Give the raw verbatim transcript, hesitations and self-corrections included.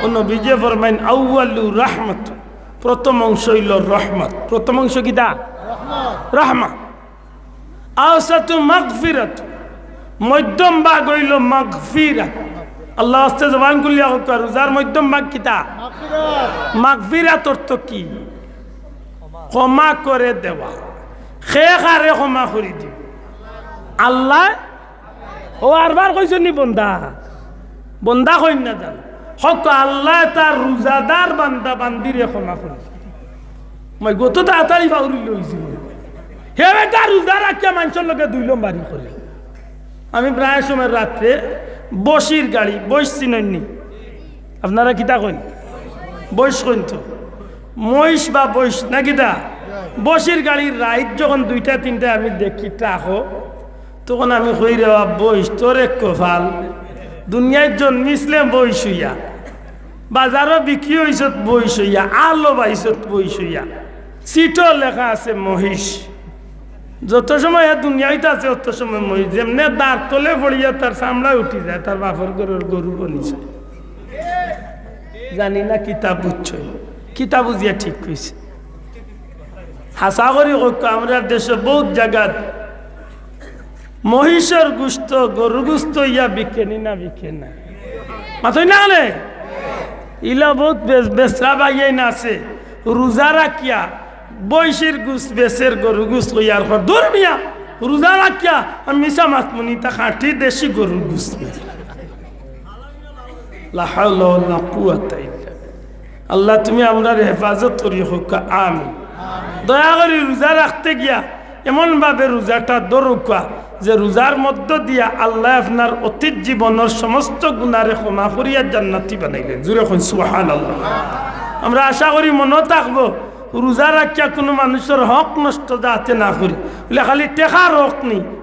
ও নবীজি ফরমাইন, "আউয়ালু রাহমাত।" প্রথম অংশ অইল রহমত। প্রথম অংশ কিতা? রহমত। আওসাতু মাগফিরাত। মধ্যম ভাগ অইল মাগফিরাত। আল্লাহ আস্তে জবান খুলিয়া কউক্কা, রোজার মধ্যম ভাগ কিতা? মাগফিরাত। মাগফিরাত অর্থ কি? ক্ষমা করে দেওয়া। কে কারে ক্ষমা করি দিবা? আল্লায়। ও আরবার কইছইন নি বন্দা? বন্দা কইন না জানো? হক আল্লায় তার রোজাদার বান্দা বান্দিরে ক্ষমা করি। মই গত তাড়াতাড়ি বাউরি লইছি। হে বেটা রোজা রাখিয়া মানষর লগে দুই নম্বরি করে। আমি প্রায় সময় রাত্রে বসির গাড়ি, বইস চিনইন নি? আপনারা কিতা কইন? বইস কইন তো। মহিষ বা বইস না কিতা? বসির গাড়ির রাইত যখন দুইটা তিনটা আমি দেখি ট্রাকো, তখন আমি কই, "রে বাপ বইস, তোর এক কপাল। দুনিয়াত জন্মিছলে বইস অইয়া, বাজারো বিক্রি অইছত বইস অইয়া, আলো বাইছত বইস অইয়া, সিটো লেখা আছে মহিষ।" যত সময় এ দুনিয়াত আছে, অত সময় মহিষ। যেমনে দাঁত তলে পড়িয়া তার চামড়া উঠি যায়, তার বাপর ঘরর গরু বনি যায়। জানি না কিতা বুঝছইন, কিতা বুঝিয়া ঠিক কইছি। হাছা করি কউক্কা, আমরার দেশো বউত জাগাত মহিষর গুস্ত, গরু গুস্ত ইয়া বিকে নি না বিকে না? মাতইন না কেনে? ইলা বউত বেচ-, বেচরা ভাইয়াইন আছে, রোজা রাখিয়া বইসির গুস্ত বেচের, গরু গুস্ত কইয়া আর কর, "দূর মিয়া, রোজা রাখিয়া আমি মিছা মাতমু নি, ইতা খাঁটি দেশি গরুর গুস্ত।" লা হাওলা ওয়ালা কুওয়াতা ইল্লা বিল্লাহ। আল্লাহ, তুমি আমরারে হেফাজত করি কউক্কা, আমিন। দয়া করি রোজা রাখতে গিয়া এমনভাবে রোজাটা ধরউক্কা যে রোজার মধ্য দিয়া আল্লায় আপনার অতীত জীবনর সমস্ত গুনারে ক্ষমা করিয়া জান্নাতি বানাইলেন। জোরে কইন সুবহানাল্লাহ। আমরা আশা করি মনো থাকবো, রোজা রাখিয়া কুনু মানষর হক নষ্ট যাতে না করি। বুলে খালি টেকার হক নি,